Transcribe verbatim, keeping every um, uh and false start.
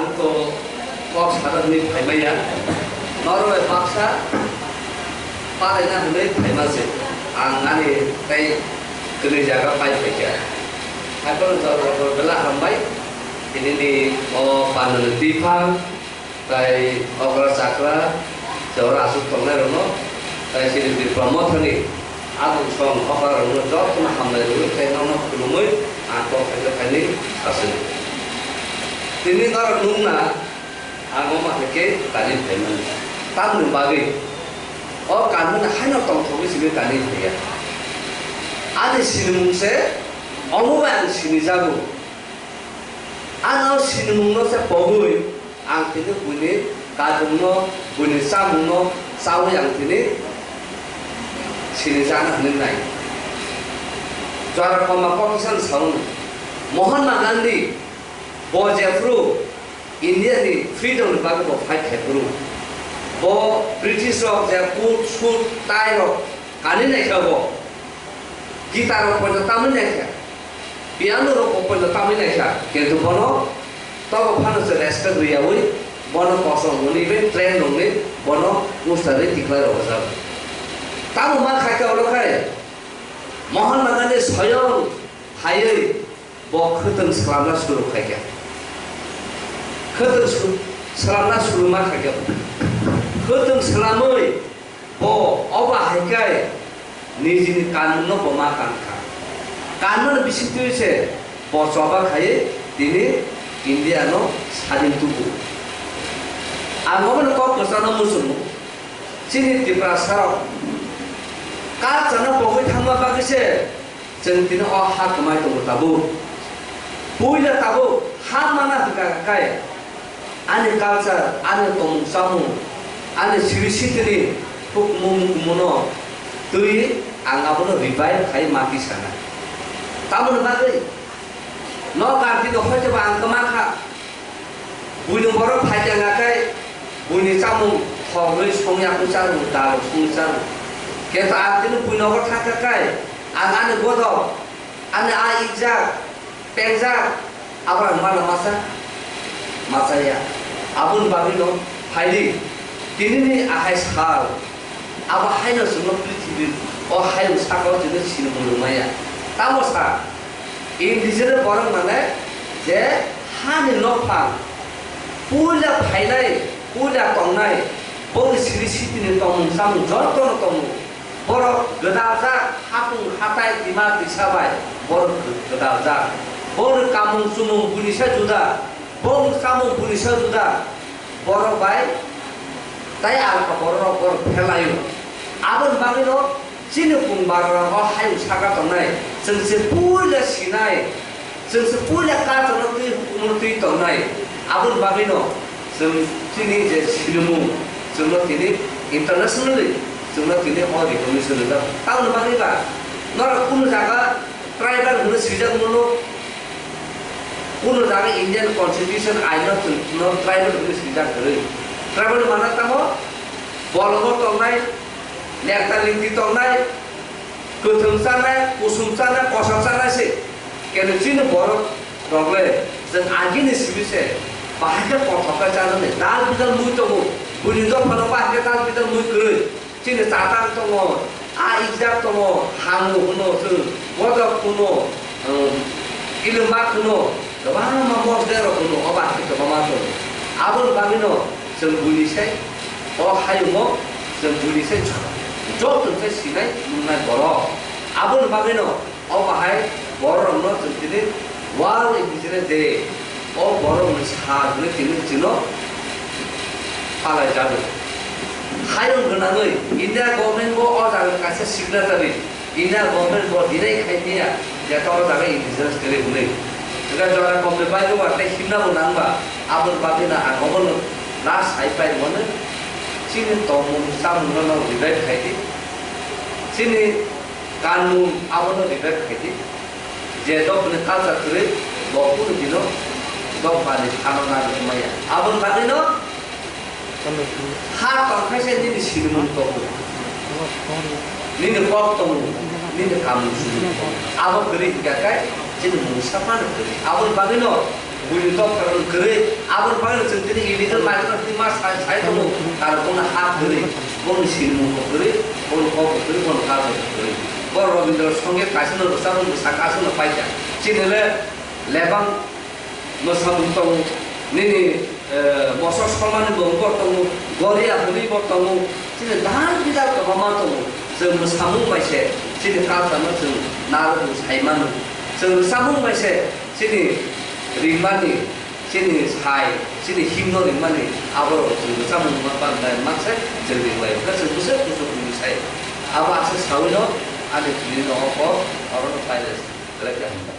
Ang to kok sana hwnwi phaimaya. Norok bai baksa palaina hwnwi phaima se. Ang ani tei kwrwi jaga pai phaikha. Haiphano jora jora bela hambai. Tinini o pandani twiphang, tai okra chakra, se oro aswk tongnai rokno, tai chini Tripura mothani adong song okra rokno jotono hambai rwwi tei nono khulumwi ang kok khaikha phaini aswk. Tini norok nungna Ang omo hai khe kani phaimani. Tamoni bagwi o kanmani haino tongthogwi simi kani phaiya. Ani sinimung se omo bai ang sinijago. Ano sinimungno se pogwi ang tini buini kadungno, buini chamungno chaui ang tini sinijana hwnwi nai. Jora koma kok kisa sa-, Mahatma Gandhi bo jephru India ni freedom ni bagwi bo fight khai phuru. Bo British rok je coat, suit, tie rok kanwi naikha bo. Gita rok poito tamwi naikha. Piano rok bo poito tamwi naikha. Kintu bono tobo phano se respect rwyaui bono kosong hwnwi bai train rokni bono ustarwi tikhlai rok ojak. Tamo ma khaikha oro khai Mahatma Gandhi soyong phaiwi Bo khwtwng swlamna suru khaikha. Khwtwng su-, swlamna suru ma khaikha. Khwtwng swlamwi bo oba hai khe nijini kanmungno bo ma kankha. Kanmani bisingtwi se bo choba khaiwi tini India no sadin tubu. Ang obono kok kwchangno muchungo. Chini Tiprasa rok culture no pogwi thangma bagwi se Chwng tini o ha kwmai tongo tabuk. Puila tabuk ha mana hwnkha khe ani culture, ani tongmung chamung, ani siri sitini hukmung mukmungno twi ang abono revive khai mati sana. Tamoni bagwi nok ang tini hoitoba ang kwma kha. Buini borok phaikha hwnkha khe buini chamung thok rwi songya kung charo, dal songwi charo. Khe to ang tini buini nogo thangkha khe ang ani godok, ani a ikjak, pengjak, abo ang mano masa, masa ya. Aboni bagwino phaidi, tinini ahai sal, abo haino chwngno prithibi o hayung sakao chwngno sinimung rwmaya. Tamo sa, Indigenous borok mane je hani nokphang puila phainai, puila tongnai, boni siri sitini tongmung chamung jotono tongo. Borok gwdaljak hapung hatai twima twisa bai borok gwdaljak. Boni kamung chumung buini se juda, boni chamung buini se juda. Borok bai tai alka borok rok borok phelaio. Aboni bagwino chini pung barorok o hayung saka tongnai, chwng se puila sinai, chwng se puila culture no twi hukumu twi tongnai. Aboni bagwino chwng chini je sinimung, chwngno tini internationally chwngno tini o recognition rijak. Tamoni bagwi ba norok kunu jaga tribal hwnwi swijak mano. Kuno jaga Indian Constitution aino chwng no tribal hwnwi swijak kwrwi. Tribal mana tamo? Bolongo tongnai, nekta likti tongnai, kwthwng chanai, kusum chanai, kosom chanai se. Keno chini borok rok le chwng agini simi se bahai khe kothok khe chanani dal bidal mui tongo. Buini dophano bahai khe dal bidal mui kwrwi. Chini chata tongo, a ijak tongo, hangu hwno chwng, bodok hwno, um, ilumbak hwno, kwbangma moslerok hwno, oba khe kwbangma tongo. Aboni bagwino chwng buini sai, o hayungo chwng buini sai joto sai sinai nungnai borok. Aboni bagwino O bahai bororokno chwng tini World Indigenous Day, o borokni sal hwnwi tini chwngno palai jago. Hayung gwnangwi India government bo o jaga kaisa signatory, India government bo deny khai phiya je to o jaga Indigenous Day hwnwi. Hwnkhe jora komni bagwi ba tei himna bo nang ba, aboni bagwi no ang obono last hai pai mano, chini tongmung chamungno no revive khai di, chini Kanmung abono revive khai di. Je dopni culture kwrwi, bo kunu dino dopani phano nani maya. Aboni bagwino ha tong khaisa nini sinimung tongo. Nini kok tongo, nini kamung sinimung tongo. Abo kwrwi hwnkha khe chini mungsa phano kwrwi. Aboni bagwino Buini doctor wng kwrwi, aboni bagwi chwng tini illegal migrant tini ma sai, sai tongo, karon bono ha kwrwi, bono sinimung bo kwrwi, bono kok bo kwrwi, bono culture bo kwrwi. Bo Rabindra Sangeet kaisa no rwchapmung bwsa kaisa no paikha. Chini le lebang mwsamung tongo, nini, eh, mosok solmani bo wngbo tongo, goria hwnwi bo tongo, chini dal bidal kwbangma tongo. Chwng mwsamung bai se chini culture no chwng narwkmung sai mano. Chwng rwchapmung bai se chini ringmani, chini sai, chini himno ringmani, aborok chwng rwchapmung ma bandai manse chwng ringbai hwnkhe chwng bwswk kuchuk kuchuk sai. Abo aswk saui no ani tini no o kok orono pailai se. Belai khe hambai.